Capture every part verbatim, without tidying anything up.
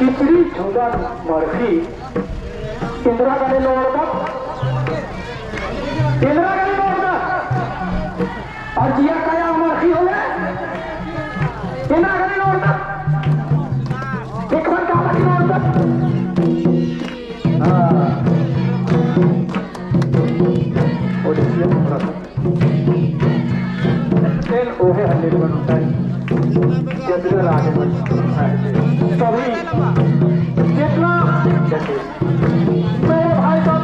पिपरी झुंडन मरखी, इन्द्रा गने नोड़दत, इन्द्रा गने नोड़दत, और जिया काया मरखी होले, इन्द्रा गने नोड़दत, एक बार का बारी नोड़दत। हाँ। ओडिसिया थोड़ा सा। तेल ओहे हल्ले बन उठाई। जितना लागे बन उठाई। सभी जितना मेरे भाई सब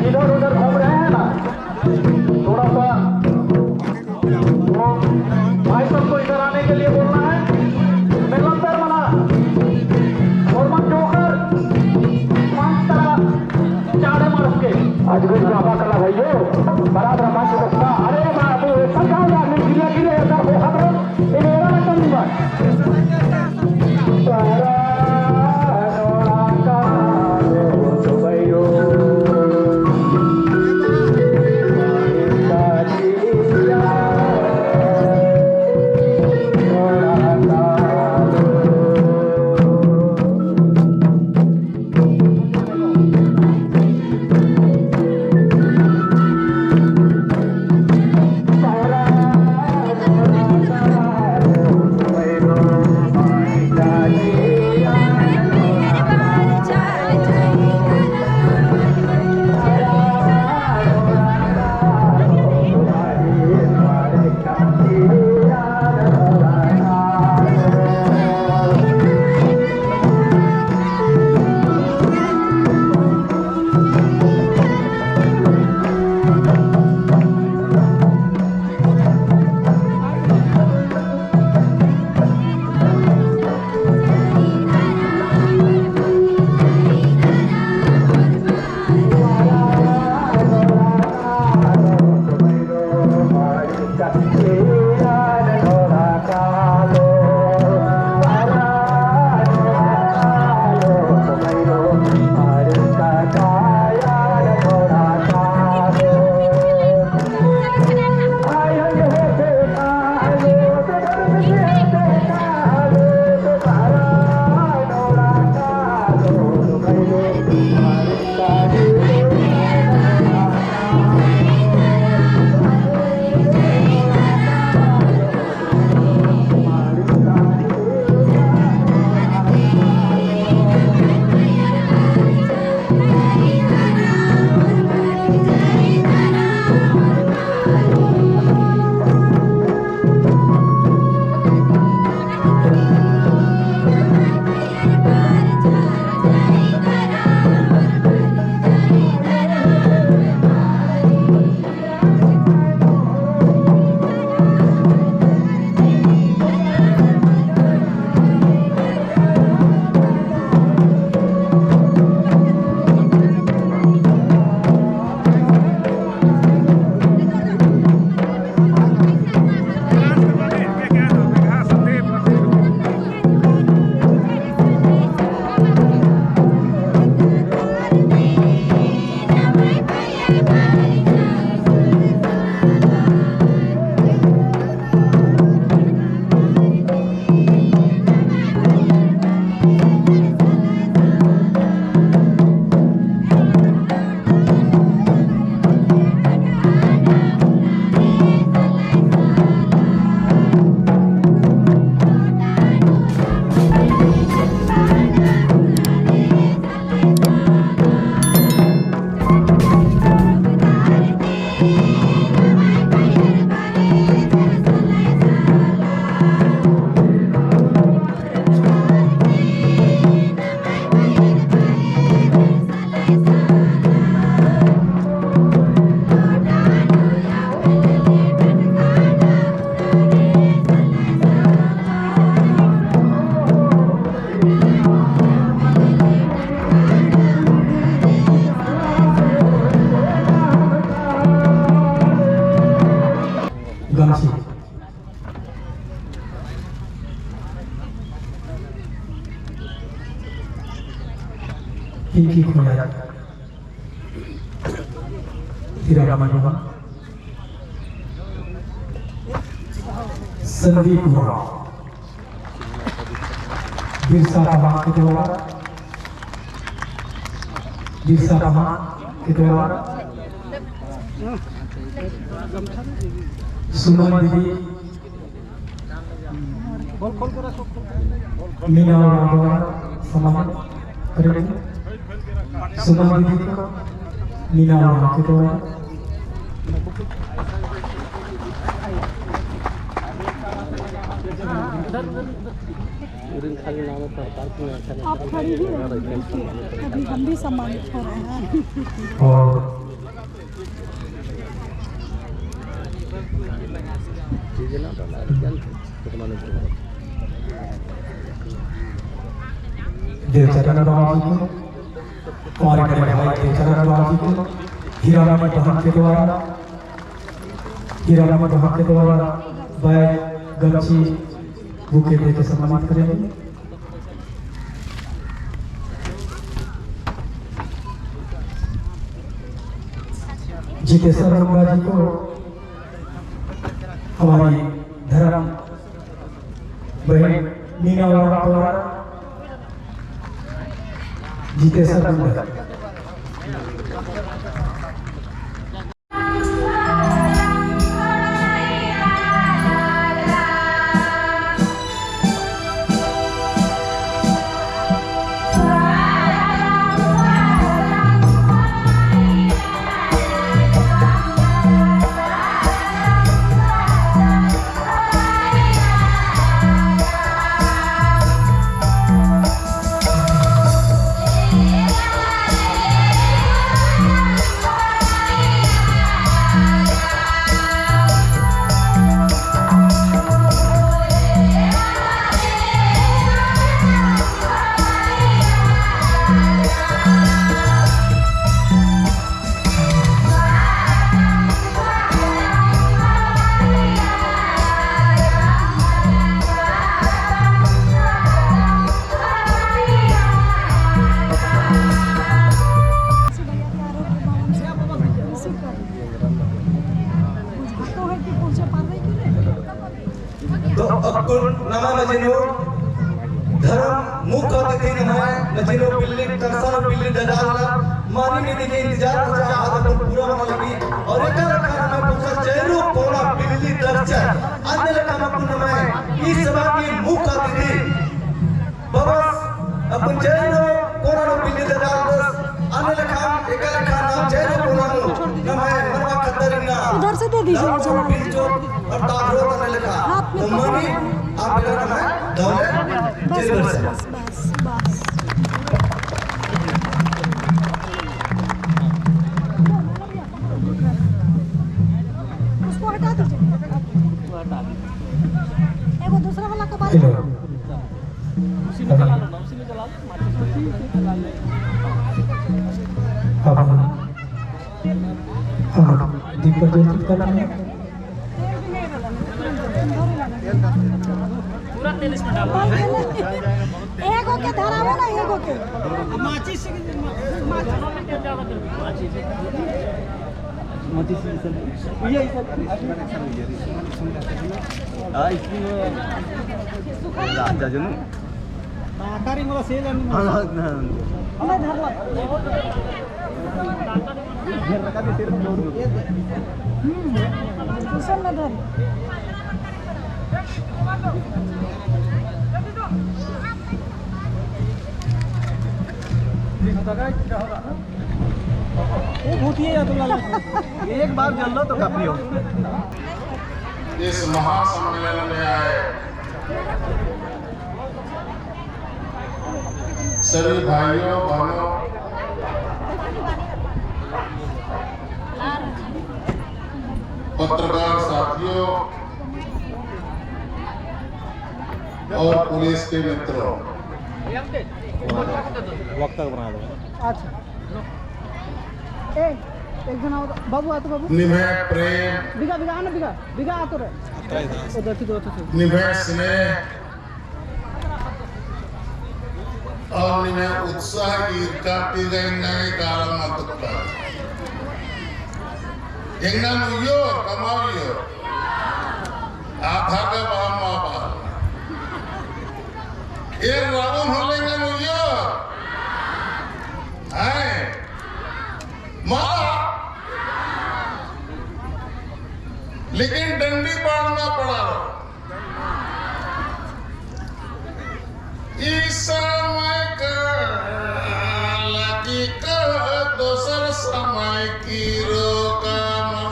इधर उधर घूम रहे हैं ना, थोड़ा सा भाई सबको इधर आने के लिए बोलना है। मेलंदर मना, होरमन जोकर, पाँच तरह चाड़े मारस के। आज भी बाबा कला भैयो, बराबर मंच रखता। अरे बाबू, ऐसा क्या हुआ? गिरे, गिरे, ऐसा हो, खतरा। गमसी। पिंकी खोया। हीरा रामा डोमा। संदीप उराँव। बिरसा पहान के द्वारा, बिरसा पहान के द्वारा सुमन दीदी मीना उराँव द्वारा सम्मानित करेंगे। सुमन दीदी को मीना उराँव के द्वारा। आप खड़ी ही रहिए, अभी हम भी सम्मानित हो रहे हैं। और देवचरण राव जी को, हमारे बड़े भाई देवचरण राव जी को हीरा रानी बहन के द्वारा, हीरा रानी बहन के द्वारा बैग, गमछी, बुके देके सम्मानित करेंगे। जितेश्वर मुंडा जी को हमारी धर्म बहन मीना उराँव द्वारा जितेश्वर मुंडा। तो अक्कुन नमा मझी नू धर्म मुख्य अतिथि नम्है मझी नू बिल्ली तरसा नू बिल्ली डडालना मानिम इदी गे इंतजार रहचा, आद अक्कुन पूरा मना लगी। और एका लेखा नम्है पोखर चैरो कोना बिल्ली तरचा, अन्ने लेखा अक्कुन नम्है ई सभा की मुख्य अतिथि बबस अक्कुन चैरो कोना नू बिल्ली डडालदस, अन्ने लेखा एका लेखा नाम चैरो कोना नू नम्है मनवा खद्दर इन्ना उधर से दे दीजिए, चला। बिल्ली चोर और तागरो तने लेखा। हाथ में तो पकड़ो। मनी आप बेटा नम्है दौले बस, चेंबर बस, से। बस, बस, बस। उसको हटा दीजिए। एगो दूसरा वाला को बात हेलो। उसी में चला लो ना, उसी में चला लो। अब हम दीप प्रज्वलित करना है। पूरा तेल इसमें डालो। एगो के धरावे ना, एगो के। माचिस से, माचिस। माचिस से, ये, ये, हाँ, इसमें राजा जनू। ताकारी मोला सेल है। हाँ, हाँ, हाँ। मैं धरला। हम्म, कुशन में धर। वो भूतिया या तो लगा। एक बार जल लो तो काफी हो। इस महासम्मेलन में आए सभी भाइयों, बहनों, पत्रकार साथियों और पुलिस के मित्रों, वक्त तक बना दो। अच्छा। ए, एक जना और, बाबू, आ तो बाबू। निम्है प्रेम। बिगा, बिगा, आना बिगा, बिगा आ तो रे। ओ, दर्शी तो, तो, तो। निम्है स्नेह और निम्है उत्साह की ईरका तीगा इन्ना गे काला मत तुक्का। एंगन उइयो, कमावियो। आधा का बाम मा बाम। एन रावन होले का नुइयो? हैं? मला? लेकिन डंडी पाड़ना पड़ा रओ। ई समय का लगी का दोसर समय की रोका मा।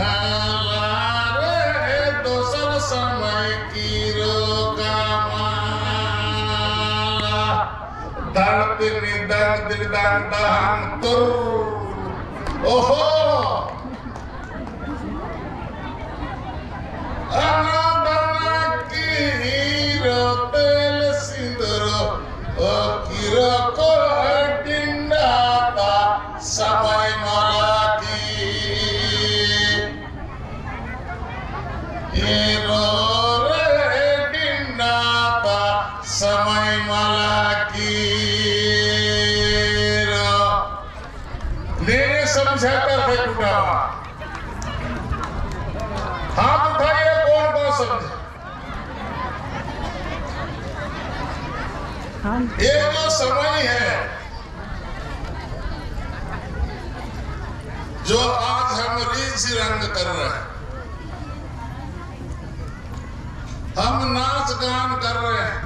आला रे दोसर समय की रोका मला। दड़ तिनी दड़ तिनी दड़ दहंग तुर। ओहो। अना दना की हीरो तेल सिंदूरो, ओ किरो को डिंडा ता समय मला की। हीरो रे डिंडा ता समय मला की रो। मेरे समझा कर है टूटा। हाथ उठाइए, कौन कौन समझे? ये जो समय है, जो आज हम रीझ रंग कर रहे हैं, हम नाच गान कर रहे हैं,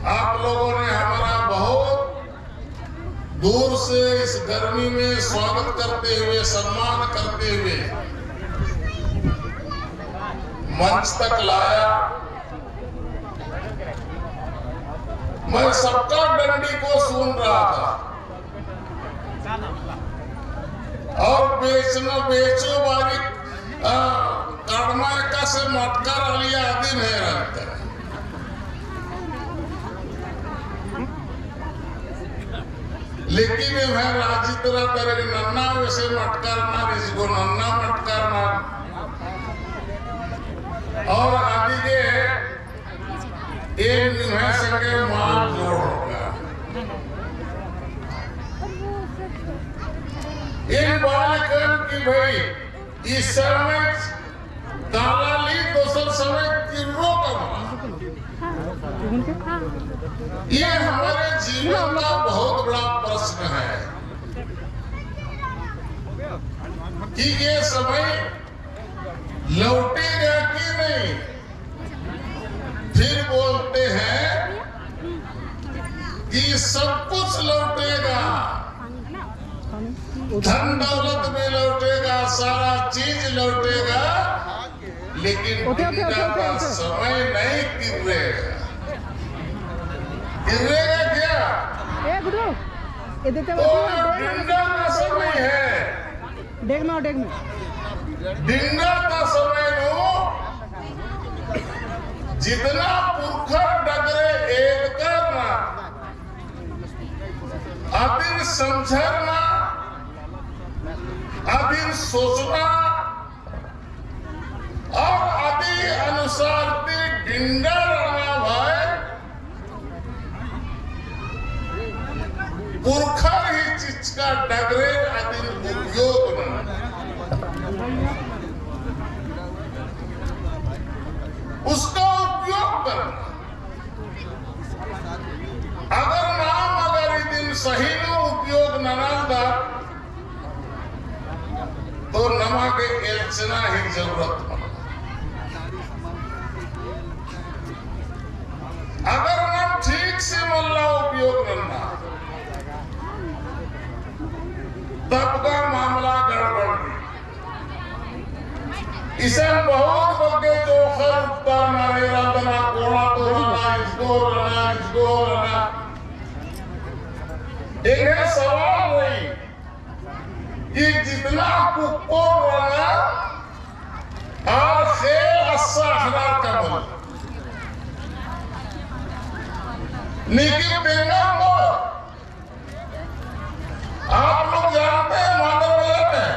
आप लोगों ने हमारा बहुत दूर से इस गर्मी में स्वागत करते हुए, सम्मान करते हुए मंच तक लाया। मैं सबका डंडी को सुन रहा था। और बेचना, बेचो बारी, आ, कड़मा एकासे मटका रलिया आदिन है रहता। लेकिन एम्है राजी तरा तरे नन्ना वैसे मटका रअना, रिजगो नन्ना मटका रअना। और आदि गे एन निम्है संगे माल जोड़ होगा। एन बाल कर कि भाई, इस समय काला ली दोसर समय किर्रो कमा। ये हमारे जीवन का बहुत बड़ा प्रश्न है कि ये समय लौटेगा कि नहीं। फिर बोलते हैं कि सब कुछ लौटेगा, धन दौलत भी लौटेगा, सारा चीज लौटेगा, लेकिन ओके, ओके, ओके, डिंडा ओके, का ओके। समय नहीं किर्रेगा। किर्रेगा क्या? ए गुरु, ए देते तो वक्त में डिंडा का समय है। डेग में, डेग में। डिंडा का समय नू जितना पुरखर डगरे एदकर ना, अदिन समझर ना, अदिन सोचना, और अदी अनुसार ती डिंडा रअना भाई, पुरखर ही चिचका डगरे अदिन उपयोग नना। उसका उपयोग करना। अगर नाम अगर इदिन सही नू उपयोग नना लगा, तो नमा गे एल्चना ही जरूरत मना। अगर नाम ठीक से मल्ला उपयोग नन्ना, तब का मामला गड़बड़ रई। इसन बहुत बग्गे जोखर उत्तर मारे रअदना, कोड़ा तो रअना, इसको रअना, इसको रअना। इन्हें सवाल रई कि जितना कुक्कोर रअना, आर खेल अस्सा हरा कमल। निकी बेंगा मो आप लोग जानते हैं मादर मल्ला में?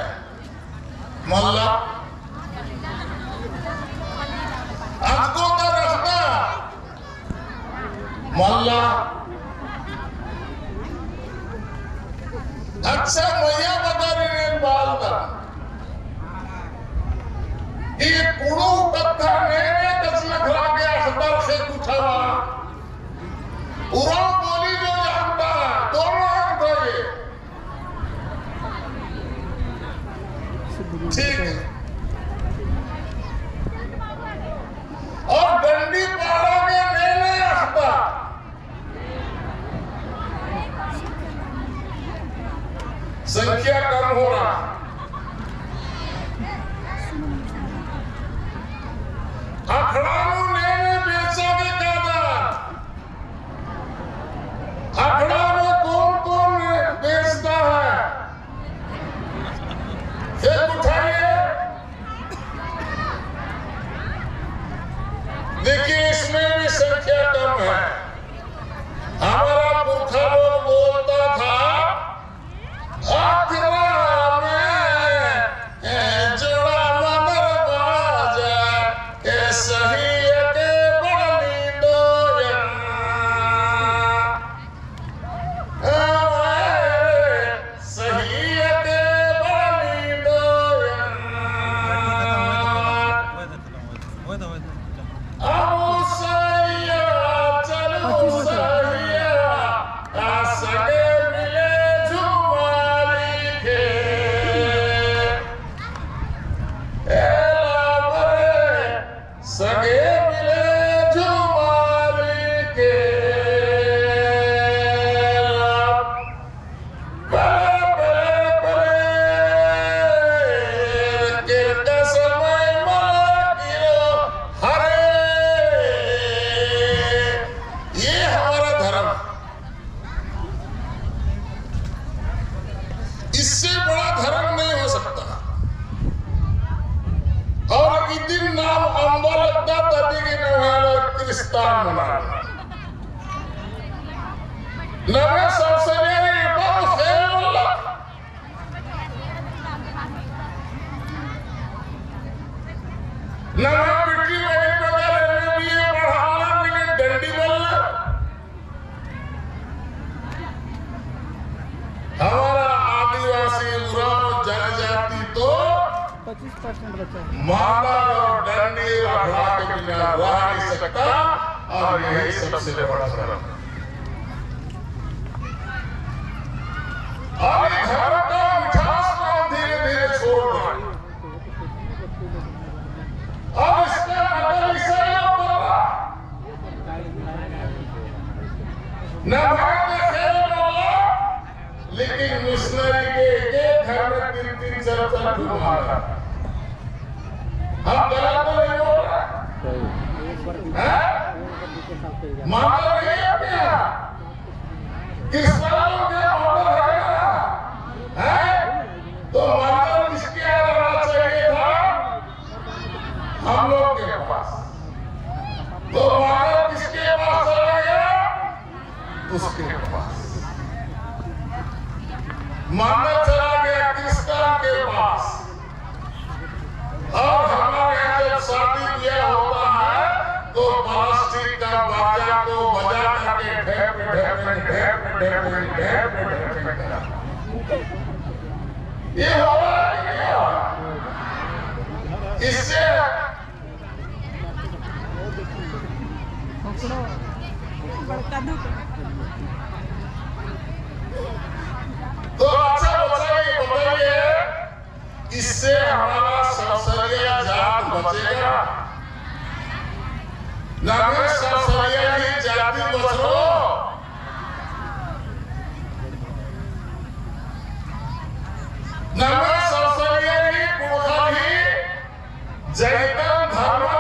मल्ला। अदको का रखना? मल्ला। अच्छा, मइय्याँ बता रही है बाल का। ये कुड़ो धर्मे में कछनखरआ गे अख़दर से कुठारा। उराँव बोली जो जानता है, दोनों हाथ उठाइए। ठीक। और डंडी पाड़ा में नए नए अख़दर। संख्या कम हो रहा। अखड़ा नू नए नए बेचा गे कादर। अखड़ा में कौन कौन बेचता है? एक उठाइए। देखिए, इसमें भी संख्या कम है। हमारा पुरखा लोग बोलता था, "अखड़ा में, ए, जोड़ा मगर बाजा, ए, सही के बड़ा नींदो या।" सगे मिले झुमारी के लाभ। परे, परे, परे, केरका समय मला किरो हरे। ये हमारा धर्म है। इससे बड़ा धर्म नहीं हो सकता। और इदिन नाम अम्बा लगदा तदी गे नम्है आलर क्रिस्तान मना। नम्है संसरिया रे एड़पा तो खेल मल्ला। नम्है बेटी बहिन बगैर एम ए बी ए पढ़ाना मिले डंडी मल्ला। हमारा आदिवासी उराँव जनजाति तो पच्चीस परसेंट बचा है। मांदर और डंडी अखड़ा के बिना रह नहीं सकता, और यही सबसे बड़ा धर्म। और ये धर्म का मिठास को हम धीरे-धीरे छोड़ रहे हैं। अब इसका मतलब इससे ये होगा। नम्है तो खेल मल्ला, लेकिन मिशनरी के एक एक घर में तीन तीन चार चार ठो मांदर। हम गलत तो नहीं बोल रहे। हैं? मांदर नहीं है क्या? क्रिस्तान लोग के मांदर है ना? हैं? तो मांदर किसके यहाँ रहना चाहिए था? हम लोग के पास। तो मांदर किसके पास चला गया? उसके पास। मांदर चला गया क्रिस्तान के पास। और हमारे यहाँ जब शादी ब्याह होता है, तो प्लास्टिक का बाजा को बजा करके ढेप, ढेप, ढेप, ढेप, ढेप, ढेप। ये हो रहा है कि नहीं हो रहा? इससे तो अच्छा, अच्छा, ये बताइए, इससे हमारा संसरिया जात बचेगा? नम्है संसरिया ही जाति बचरो? नम्है संसरिया ही पुरखा ही जैतन धर्म